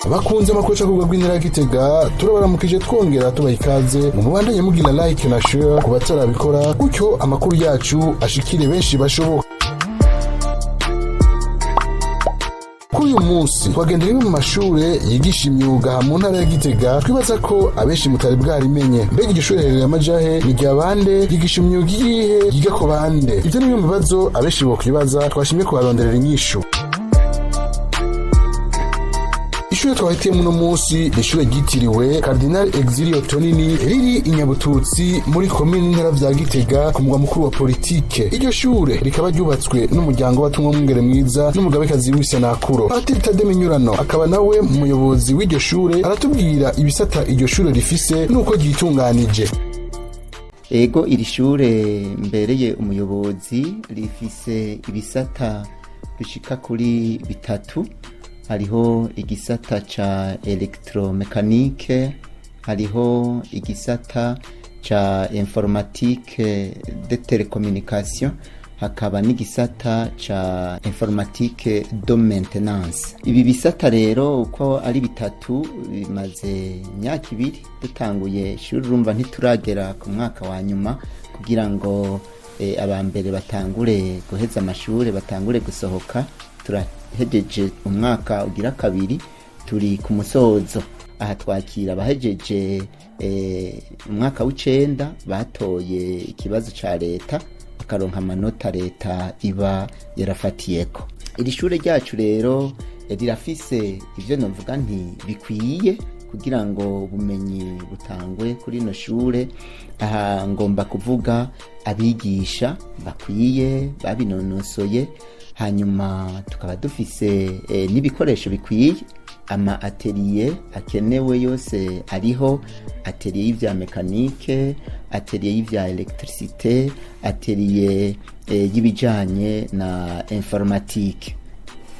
Bakunze amakuru aca rw'intara ya Gitega, turabaramukije, twongera tubaha ikaze mu mubandanye mugira like na share ku batarabikora, gutyo amakuru yacu ashikire benshi bashoboka. Kuri uyu munsi twagendera imwe mu mashure yigisha imyuga mu ntara ya Gitega. Twibaza ko abenshi mutari bwarimenye. Mbega iryo shure riherereye amajahe? Ni rya bande? Yigisha imyuga iyihe? Yiga ku bande? Ivyo ni bimwe mu bibazo abenshi bokwibaza. Twashimye kubaronderera inyishu. Ishure twahitiyemo uno munsi ni ishure ryitiriwe Cardinal Exilio Tonini, riri i Nyabututsi muri komine n'intara vya Gitega, ku mugwa mukuru wa politike. Iryo shure rikaba ryubatswe n'umuryango w'abatumwa mwungere mwiza n'umugabekazi w'isenakuro. Patiri Tade Minyurano, akaba nawe umuyobozi w'iryo shure, aratubwira ibisata iryo shure rifise n'uko ryitunganije. Ego, iri shure mbereye umuyobozi rifise ibisata bishika kuri bitatu. Hariho igisata ca électromécanique, hariho igisata ca informatique de télécommunication, hakaba n'igisata ca informatique de maintenance. Ibi bisata rero uko ari bitatu bimaze imyaka 2 dutanguye ishuri. Urumva ntituragera ku mwaka wa nyuma kugira ngo aba mbere batangure guheza amashure, batangure gusohoka. Turahejeje umwaka ugira kabiri, turi ku musozo. Aha twakira abahejeje umwaka w'icenda batoye ikibazo ca leta, bakaronka amanota leta iba yarafatiyeko. Iri shure ryacu rero rirafise ivyo novuga nti bikwiye kugira ngo ubumenyi butangwe kuri ino shure. Aha ngomba kuvuga abigisha bakwiye babinonosoye, hanyuma tukaba dufise n'ibikoresho bikwiye. Ama atelier akenewe yose ariho: atelier y'ivya mécanique, atelier y'ivya électricité, atelier y'ibijanye na informatique.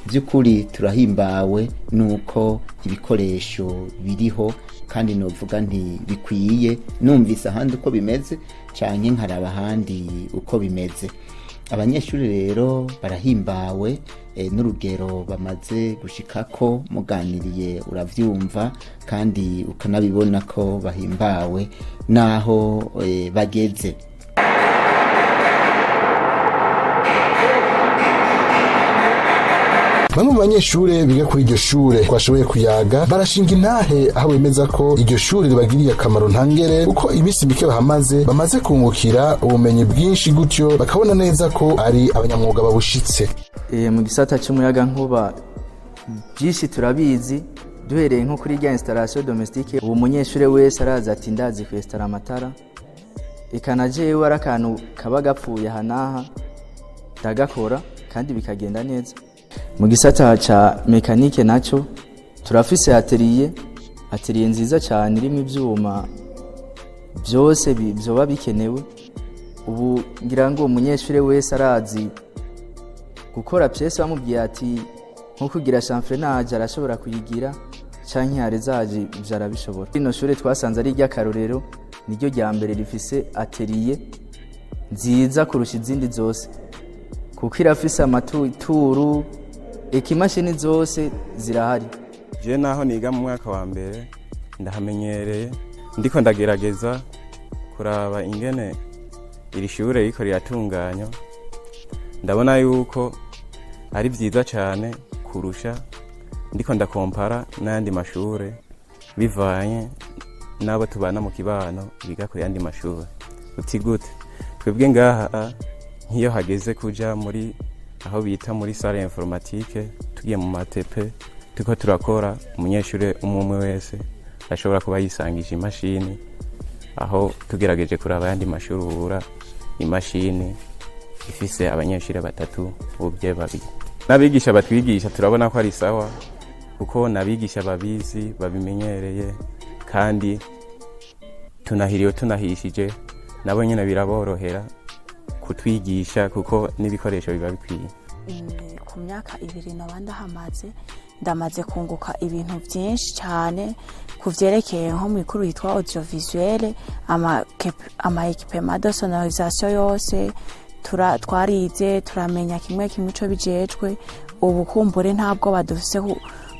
By'ukuri turahimbawe nuko ibikoresho biriho, kandi novuga nti bikwiye. Numvise ahandi uko bimeze canke nkaraba ahandi uko bimeze, abanyeshuri rero barahimbawe n'urugero bamaze gushikako. Muganiriye uravyumva kandi ukanabibona ko bahimbawe naho bageze. Bamwe mu banyeshure biga kuri iryo shure twashoboye kuyaga barashinga intahe, aho bemeza ko iryo shure ribagiriye akamaro ntangere, kuko iminsi mike bahamaze bamaze kungukira ubumenyi bwinshi, gutyo bakabona neza ko ari abanyamwuga babushitse. Mu gisata cy'umuyagankuba byinshi turabizi, duhereye nko kuri rya installation domestique. Ubu umunyeshuri wese arazi ati ndazi kwesitara amatara, eka na jewe ari akantu kaba gapfuye aha n'aha ndagakora kandi bikagenda neza. Mu gisata ca mécanique nacyo turafise atelier nziza cyane irimo ivyuma byose vyoba bikenewe. Ubu ngira ngo umunyeshuri wese arazi gukora pièce, bamubwiye ati nko kugira chanfreinage arashobora kuyigira, canke alésage, ivyo arabishobora. Rino shure twasanze ari iry'akarorero, niryo rya mbere rifise atelier nziza kurusha izindi zose, kuko irafise amaturu, eka imashini zose zirahari. Je naho niga mu mwaka wa mbere ndahamenyereye, ndiko ndagerageza kuraba ingene iri shure ririko riratunganywa. Ndabona yuko ari vyiza cane kurusha ndiko ndakompara n'ayandi mashure, bivanye n'abo tubana mu kibano biga ku yandi mashure. Uti gute? Twebwe ngaha nk'iyo hageze kuja muri aho bita muri salle informatique, tugiye mu ma TP turiko turakora, umunyeshure umwe umwe wese ashobora kuba yisangije imashini, aho tugerageje kuraba ayandi mashuri ubura imashini ifise abanyeshure batatu ubye babiri. N'abigisha batwigisha turabona ko ari sawa, kuko n'abigisha babizi, babimenyereye, kandi tunahiriwe tunahishije, nabo nyine biraborohera kutwigisha kuko n'ibikoresho biba bikwiye. Ku myaka 2 noba ndahamaze, ndamaze kunguka ibintu byinshi cyane ku vyerekeye nko mu ikuru yitwa audiovisuel, ama équipement de sonorisation yose twarize, turamenya kimwe kimwe ico bijejwe. Ubu kumbure ntabwo badufise.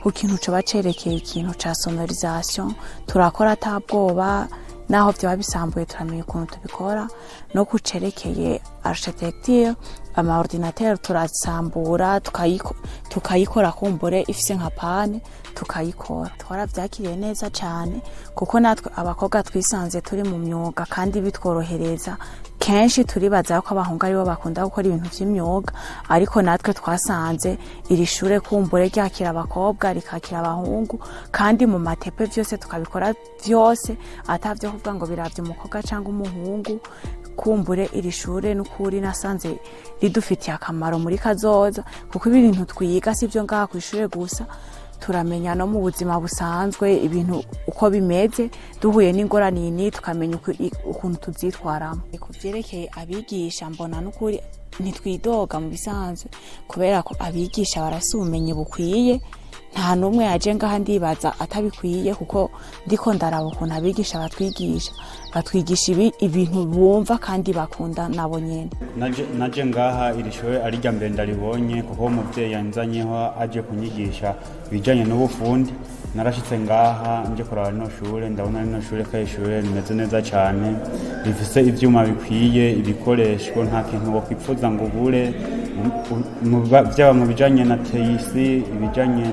Ku kintu coba cerekeye ikintu ca sonorisation, turakora ata bwoba, naho vyoba bisambuye turamenya ukuntu tubikora. No kucerekeye architecture, ama ordinateur turasambura, tukayikora, kumbure ifise nka panne tukayikora. Twaravyakiriye neza cane, kuko natwe abakobwa twisanze turi mu myuga kandi bitworohereza. Kenshi turibaza ko abahungu aribo bakunda gukora ibintu vy'imyuga, ariko natwe twasanze iri shure kumbure ryakira abakobwa, rikakira abahungu, kandi mu ma TP vyose tukabikora vyose, atavyo kuvuga ngo biravye umukobwa cyangwa umuhungu. Kumbure iri shure n'ukuri nasanze ridufitiye akamaro muri kazoza, kuko ibintu twiga si byo ngaha kw'ishure gusa, turamenya no mu buzima busanzwe ibintu uko bimeze, duhuye n'ingorane iyi tukamenya ukuntu tuvyitwaramo. Ku vyerekeye abigisha, mbona n'ukuri ntitwidoga mu bisanzwe, kubera ko abigisha barafise ubumenyi bukwiye. Nta n'umwe yaje ngaha ndibaza atabikwiye, kuko ndiko ndaraba ukuntu abigisha batwigisha, batwigisha ibintu bumva kandi bakunda nabo nyene. Naje ngaha iri shure ari rya mbere ndaribonye, kuko umuvyeyi yanzanyeho aje kunyigisha ibijanye n'ubufundi. Narashitse ngaha nje kuraba rino shure, ndabona rino shure ko ari ishure rimeze neza cane, rifise ivyuma bikwiye, ibikoresho, nta kintu wokwipfuza ngo ubure, vyaba mu bijanye na TIC, ibijanye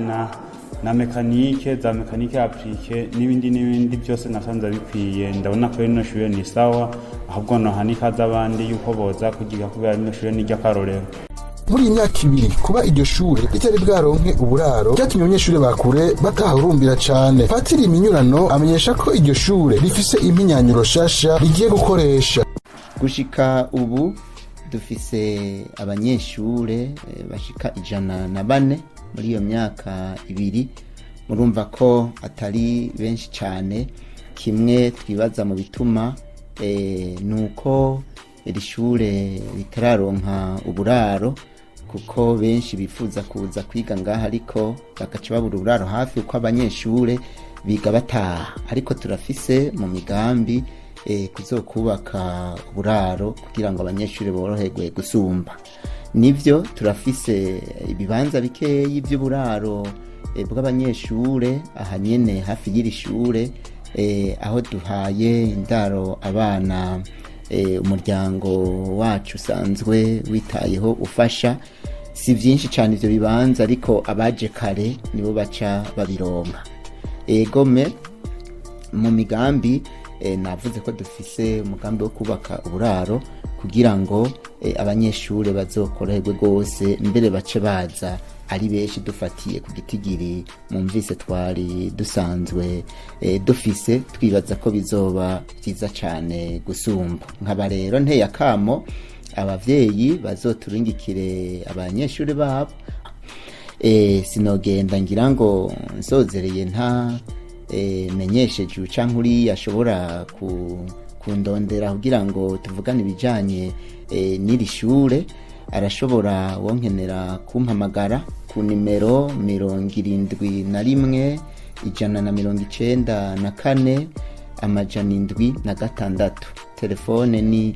na mécanique, za mécanique appliquée n'ibindi n'ibindi, byose nasanze bikwiye. Ndabona ko rino shure ni sawa, ahubwo noha n'ikaze abandi yuko boza kugiga, kubera rino shure ni iry'akarorero. Muri iyi myaka 2 kuba iryo shure ritari bwaronke uburaro byatumye abanyeshuri ba kure batahurumbira cane. Patiri Minyurano amenyesha ko iryo shure rifise impinyanyuro shasha rigiye gukoresha. Gushika ubu dufise abanyeshure bashika 104 muri iyo myaka 2. Murumva ko atari benshi cyane. Kimwe twibaza mu bituma nuko iri shure ritararonka uburaro, kuko benshi bifuza kuza kwiga ngaha ariko bagaca babura uburaro hafi, kuko abanyeshure biga bataha. Ariko turafise mu migambi kuzokubaka uburaro kugira ngo abanyeshuri boroherwe gusumba. Nivyo, turafise ibibanza bikeyi by'uburaro bw'abanyeshure aha nyene hafi y'iri shure, aho duhaye indaro abana umuryango wacu usanzwe witayeho ufasha. Si byinshi cyane ibyo bibanza, ariko abaje kare nibo baca babironka. Egome, mu migambi navuze ko dufise umugambi wo kubaka uburaro kugira ngo abanyeshure bazokoroherwe rwose, mbere bace baza ari benshi dufatiye ku gitigiri mumvise twari dusanzwe dufise. Twibaza ko bizoba byiza cyane gusumba. Nkaba rero nteye akamo abavyeyi bazoturungikire abanyeshuri babo. Sinogenda ngira ngo nsozereye nta menyesheje canke uriya ashobora kundondera kugira ngo tuvugane ibijanye n'iri shure. Arashobora wonkenera kumpamagara ku nimero 71 194 706. Telefone ni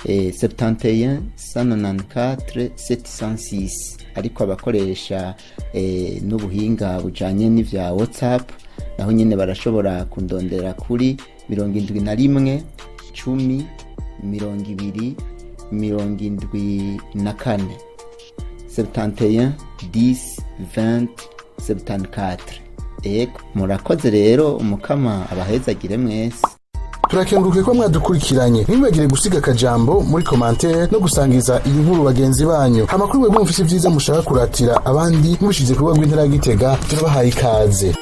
71 194 706. Ariko abakoresha n'ubuhinga bujanye n'ivya WhatsApp, naho nyene barashobora kundondera kuri 71 10 20 74, 71 10 20 74. Ego, murakoze rero, Umukama abahezagire mwese. Turakengurukiye ko mwadukurikiranye. Ntimwibagire gusiga akajambo muri commentaire no gusangiza iyi nkuru bagenzi banyu. Amakuru mwebwe mufise ivyiza mushaka kuratira abandi mubishize ku rubuga rw'intara ya Gitega, turabahaye ikaze.